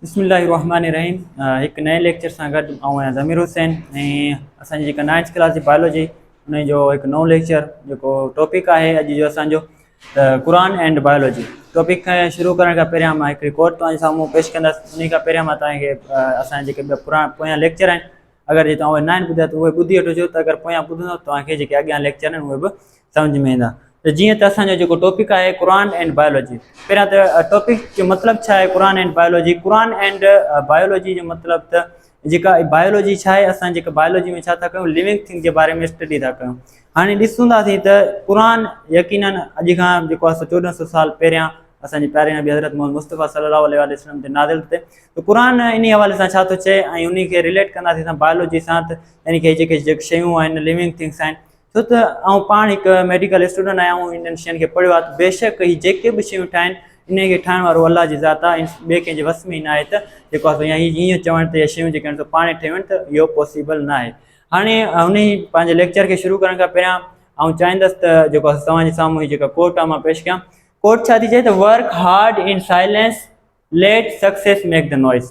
بسم الله الرحمن الرحيم هڪ نئين ليڪچر سان گڏ آئون آهيان ضمير حسين ۽ اسان جي جيڪا نائنٿ ڪلاس جي بائيولوجي ان جو هڪ نئون ليڪچر جيڪو ٽاپڪ آهي اڄ جو اسان جو ته قرآن اينڊ بائيولوجي ٽاپڪ کي شروع ڪرڻ کان پهريان مان هڪڙي ڪوٽ توهان جي سامهون پيش ڪندس ان کان پهريان مان توهان کي اسان جا جيڪي ٻيا پراڻا پويان ليڪچر آهن اگر جي توهان اهي ناهن ٻڌا ته اهي ٻڌي وٺو ڇو ته اگر پويان ٻڌندو توهان کي جيڪي اڳيان ليڪچر آهن اهي به سمجھ ۾ ايندا ته جيئن ته اسان جو جيڪو ٽاپڪ آهي قرآن اينڊ بائيولوجي پهريان ته ٽاپڪ جو مطلب ڇا آهي Quran and biology Quran and biology جو مطلب ته جيڪا بائيولوجي ڇا آهي اسان جيڪا بائيولوجي ۾ ڇا ٿا ڪيون ليونگ ٿنگ جي باري ۾ اسٽڊي ٿا ڪيون هاڻي ڏسون ٿا ته قرآن يقينن اڄ کان جيڪو آهي سو 1400 سال پهريان اسان جي پياري نبي حضرت محمد مصطفيٰ صلي الله عليه وسلم تي نازل ٿي ته قرآن انهي حوالي سان ڇا ٿو چئي ۽ انهي کي رليٽ ڪنداسين اسان بائيولوجي سان ته يعني ڪي جيڪي جيڪي شيون آهن ليونگ ٿنگس آهن ڇو ته آئون پاڻ هڪ ميڊيڪل اسٽوڊنٽ آهيان آئون انهن شين کي پڙهيو آهي ته بيشڪ هي جيڪي به شيون ٺاهن انهي کي ٺاهڻ وارو الله جي ذات آهي ٻئي ڪنهن جي وس ۾ ئي ناهي ته جيڪو آهي يا هي ائين چوڻ ته شيون جيڪي آهن سو پاڻ ٺهيون آهن ته اهو پاسيبل ناهي هاڻي انهي پنهنجي ليڪچر کي شروع ڪرڻ کان پهريان آئون چاهيندس ته جيڪو آهي توهان جي سامهون هي جيڪا ڪوٽ آهي مان پيش ڪيان ڪوٽ ڇا ٿي چئي ته work hard in silence let success make the noise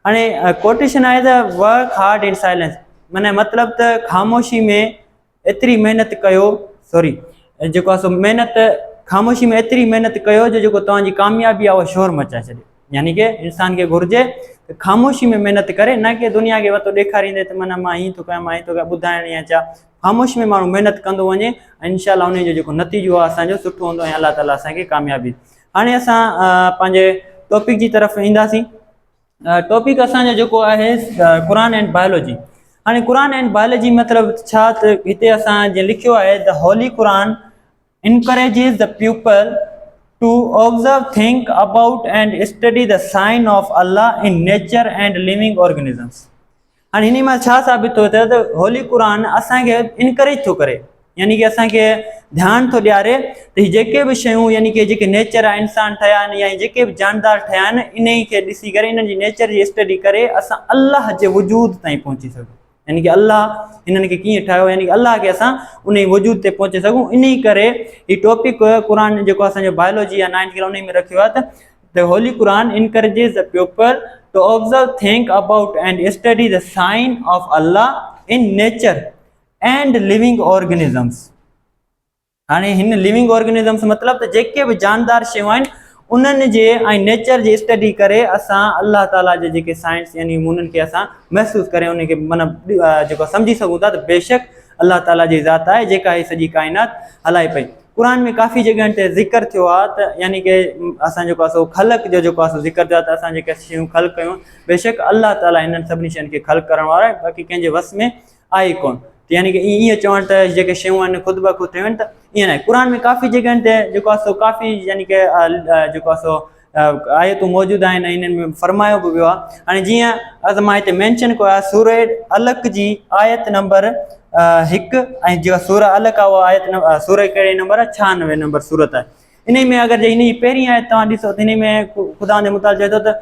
هاڻي ڪوٽيشن آهي ته ورڪ هارڊ ان سائلنس معنی مطلب ته خاموشي ۾ ايتري محنت ڪيو سوري جيڪو آهي سو محنت خاموشي ۾ ايتري محنت ڪيو جو جيڪو توهان جي ڪاميابي آهي اها شور مچائي ڇڏي يعني کہ انسان کي گهرجي ته خاموشي ۾ محنت ڪري نه ڪي دنيا کي وتو ڏيکاريندي ته معنی مان هين ٿو ڪيان مان هين ٿو ڪيان ٻڌائڻ يا ڇا خاموشي ۾ ماڻهو محنت ڪندو وڃي ۽ انشاء الله ان جو جيڪو نتيجو آهي اسان جو سٺو هوندو ۽ الله تعالي اسان کي ڪاميابي هاڻي اسان پنهنجي ٽاپڪ جي طرف اينداسين. ٽاپڪ اسان جو جيڪو آهي قرآن اينڊ بائيولوجي. هاڻي قرآن اينڊ بائيولوجي مطلب ڇا ته هتي اسان جيئن لکيو آهي the holy Quran encourages the people to observe think about and study the sign of Allah in nature and living organisms. هاڻي انهي مان ڇا ثابت ٿو ٿئي ته هولي قرآن اسان کي انڪريج ٿو ڪري يعني کہ اسان کي ڌيان ٿو ڏياري ته هي جيڪي به شيون يعني کہ جيڪي نيچر آهي انسان ٺهيا آهن يا جيڪي به جاندار ٺهيا آهن انهي کي ڏسي ڪري انهن جي نيچر جي اسٽڊي ڪري اسان الله جي وجود تائين پهچي سگهون يعني کہ الله انهن کي ڪيئن ٺاهيو يعني کہ الله کي اسان انهي وجود تي پهچي سگهون انهي ڪري هي ٽاپڪ قرآن جيڪو اسان جو بائيولوجي يا نائنٿ ڪلاس انهي ۾ رکيو آهي ته The Holy Quran encourages the people to observe, think about and study the sign of Allah in nature and living organisms. هاڻي هن ليونگ آرگنزمس مطلب ته جيڪي به جاندار شيون آهن انهن جي ۽ نيچر جي اسٽڊي ڪري اسان الله تعالي جي جيڪي سائنس يعني انهن کي اسان محسوس ڪري انهن کي معنی جيڪو سمجهي سگهون ٿا ته بيشڪ الله تعالي جي ذات آهي جيڪا هي سڄي ڪائنات هلائي پئي قرآن ۾ ڪافي جڳهن تي ذڪر ٿيو آهي ته يعني ڪي اسان جيڪو آهي سو خلق جو جيڪو آهي سو ذڪر ٿيو آهي ته اسان جيڪي شيون خلق ڪيون بيشڪ الله تعالي انهن سڀني شين کي خلق ڪرڻ وارو آهي باقي ڪنهن جي وس ۾ آهي ڪون ته يعني ڪي ائين چوڻ ته جيڪي شيون آهن خود بخود ٿيون آهن ته ائين ناهي قرآن ۾ ڪافي جڳهن تي جيڪو آهي سو ڪافي يعني ڪي جيڪو آهي سو آيتون موجود آهن ۽ انهن ۾ فرمايو به ويو آهي هاڻي جيئن از مان هتي مينشن ڪيو آهي سورة علق جي آيت نمبر هڪ ۽ جيڪا سورة علق آهي اها آيت سورة ڪهڙي نمبر آهي 96 نمبر سورت آهي انهي ۾ اگر جي انهي جي پهرين آيت توهان ڏسو ته انهي ۾ خدا جي متعلق چئي ٿو ته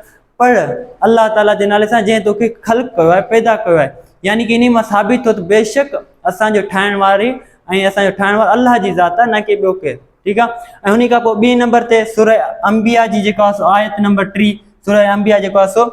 پڙهه الله تعالي جي نالي سان جنهن توکي خلق ڪيو آهي پيدا ڪيو آهي يعني ڪي انهي مان ثابت ٿو ته بيشڪ اسان جو ٺاهڻ واري ۽ اسان جو ٺاهڻ وارو الله جي ذات آهي نه ڪي ٻيو ڪير ٺيڪ آ ۽ انهي کان پوء ٻي نمبر تي سوره انبياء جي جيڪو آ سو آيت نمبر 3 سوره انبياء جيڪو آ سو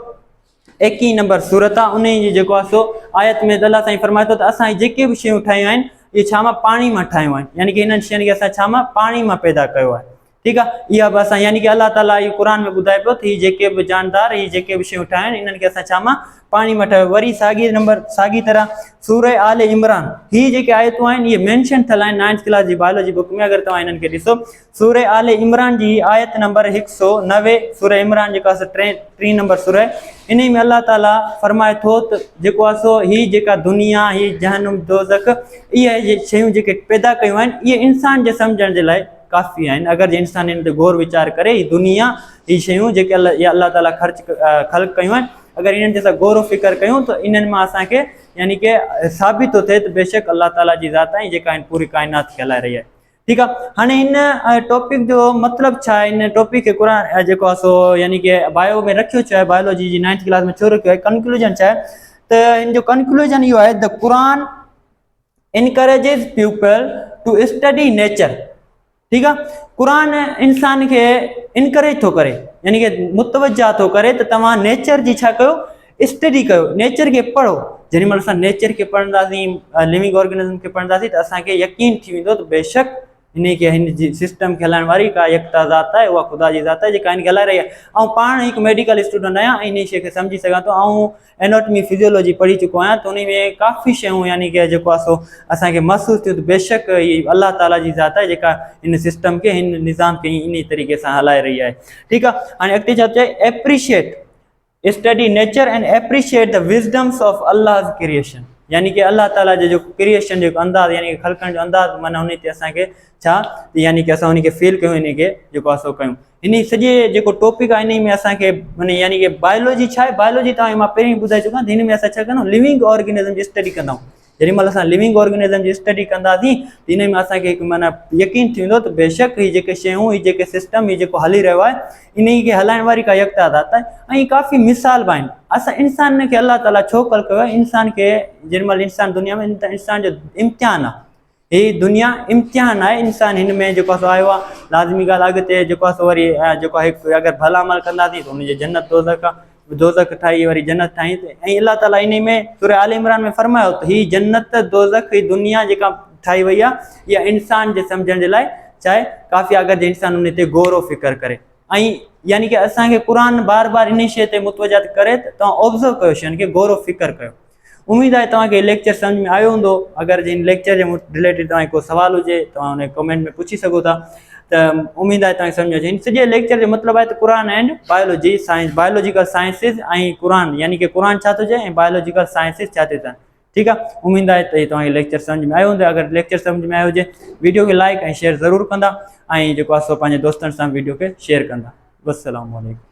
21 نمبر سورت آ انهي جي جيڪو آ سو آيت ۾ الله سائين فرمائي ٿو ته اسان جيڪي به شيون ٺاهيون آهن اهي ڇا مان پاڻي مان ٺاهيون آهن يعني ڪي انهن شين کي اسان ڇا مان پاڻي مان پيدا ڪيو آهي ٺيڪ آ اها به اسان يعني ڪي الله تعالي اهو قرآن ۾ ٻڌائي پيو ته هي جيڪي به جاندار هي جيڪي به شيون ٺاهيون آهن انهن کي اسان ڇا مان پاڻي مان ٺاهيو وري ساڳي نمبر ساڳي طرح سوره آل عمران هي جيڪي آيتون آهن اهي مينشن ٿيل آهن نائنٿ ڪلاس جي بائيولوجي بڪ ۾ اگر توهان انهن کي ڏسو سوره آل عمران جي آيت نمبر 190 سوره عمران جيڪا سو ٽي نمبر سوره انهي ۾ الله تعالي فرمائي ٿو ته جيڪو آهي سو هي جيڪا دنيا هي جهنم دوزخ اهي شيون جيڪي پيدا ڪيون آهن اهي انسان جي سمجهڻ جي لاء ڪافي آهن اگر جي انسان ان تي غور ويچار ڪري هي دنيا هي شيون جيڪي الله يا الله تعالي خرچ خلق ڪيون آهن اگر انهن تي اسان غور و فڪر ڪيون ته انهن مان اسان کي يعني ڪي ثابت ٿو ٿئي ته بيشڪ الله تعالي جي ذات آهي جيڪا هن پوري ڪائنات کي هلائي رهي آهي ٺيڪ آهي هاڻي هن ٽاپڪ جو مطلب ڇا آهي هن ٽاپڪ کي قرآن جيڪو آهي سو يعني ڪي بايو ۾ رکيو ڇو آهي بايولوجي جي نائنٿ ڪلاس ۾ ڇو رکيو آهي ڪنڪلوجن ڇا آهي ته هن جو ڪنڪلوجن اهو آهي ته قرآن encourages people to study nature. ٺيڪ آ قرآن انسان کي انڪريج ٿو ڪري يعني کہ متوجه ٿو ڪري ته توهان نيچر جي ڇا ڪيو اسٽڊي ڪيو نيچر کي پڙهو جيڏي مهل اسان نيچر کي پڙهنداسين لونگ آرگنزم کي پڙهنداسين ته اسان کي يقين ٿي ويندو ته بيشڪ ان کي هن جي سسٽم کي هلائڻ واري ڪا يڪتا ذات آهي اها خدا جي ذات آهي جيڪا هن کي هلائي رهي آهي آئون پاڻ هڪ ميڊيڪل اسٽوڊنٽ آهيان ۽ ان شيء کي سمجهي سگهان ٿو آئون ايناٽمي فزيولوجي پڙهي چڪو آهيان ته انهي ۾ ڪافي شيون يعني ڪه جيڪو آهي سو اسان کي محسوس ٿيو ته بيشڪ هي الله تعالي جي ذات آهي جيڪا هن سسٽم کي هن نظام کي انهي طريقي سان هلائي رهي آهي ٺيڪ آهي هاڻي اڳتي ڇا چئي appreciate study nature and appreciate the wisdoms of Allah's creation يعني ڪه الله تعالي جي جو ڪريئيشن جو انداز يعني خلقڻ جو انداز معنی انهي تي اسان کي ڇا يعني ڪه اسان انهي کي فيل ڪيون انهي کي جيڪو آهي سو ڪيون انهي سڄي جيڪو ٽاپڪ آهي انهي ۾ اسان کي معني يعني ڪي بائيولوجي ڇا آهي بائيولوجي توهان کي مان پهرين ئي ٻڌائي چڪو آهيان ته هن ۾ اسان ڇا ڪندا آهيون لونگ آرگنزم جي اسٽڊي ڪندا آهيون جيڏي مهل اسان لونگ آرگنزم جي اسٽڊي ڪنداسين ته انهي ۾ اسان کي هڪ معنی يقين ٿي ويندو ته بيشڪ هي جيڪي شيون هي جيڪي سسٽم هي جيڪو هلي رهيو آهي انهي کي هلائڻ واري ڪا يڪتا ذات آهي ۽ ڪافي مثال به آهن اسان انسان کي الله تعالي ڇو خلق ڪيو آهي انسان کي جيڏي مهل انسان دنيا ۾ انسان جو امتحان آهي هي دنيا امتحان آهي انسان هن ۾ جيڪو آهي سو آيو آهي لازمي ڳالهه اڳتي جيڪو آهي سو وري جيڪو آهي اگر ڀلا عمل ڪنداسين ته ان جي جنت دوزخ آهي دوزخ ٺاهي وري جنت ٺاهي ۽ الله تعالي انهي ۾ سورة آل عمران ۾ فرمايو ته هي جنت دوزخ هي دنيا جيڪا ٺاهي وئي آهي اها انسان جي سمجهڻ جي لاء چاهي ڪافي اگر جي انسان ان تي غور و فڪر ڪري ۽ يعني ڪه اسان کي قرآن بار بار انهي شيء تي متوجه ڪري ته توهان آبزرو ڪيو شين کي غور و فڪر ڪيو اميد آهي توهان کي ليڪچر سمجھ ۾ آيو هوندو اگر جي ليڪچر جي رليٽيڊ توهان کي ڪو سوال هجي توهان ان ڪمينٽ ۾ پڇي سگهو ٿا ته اميد آهي توهان کي سمجھ اچي سڄي ليڪچر جو مطلب آهي ته Quran and biology science biological sciences ۽ Quran يعني ڪي قرآن ڇا ٿو چئي ۽ بايولوجيڪل سائنسز ڇا ٿي چون ٺيڪ آهي اميد آهي ته توهان کي ليڪچر سمجھ ۾ آيو هوندو اگر ليڪچر سمجھ ۾ آيو هجي ويڊيو کي لائڪ ۽ شيئر ضرور ڪندا ۽ جيڪو آهي سو پنهنجي دوستن سان ويڊيو کي شيئر ڪندا والسلام عليڪم.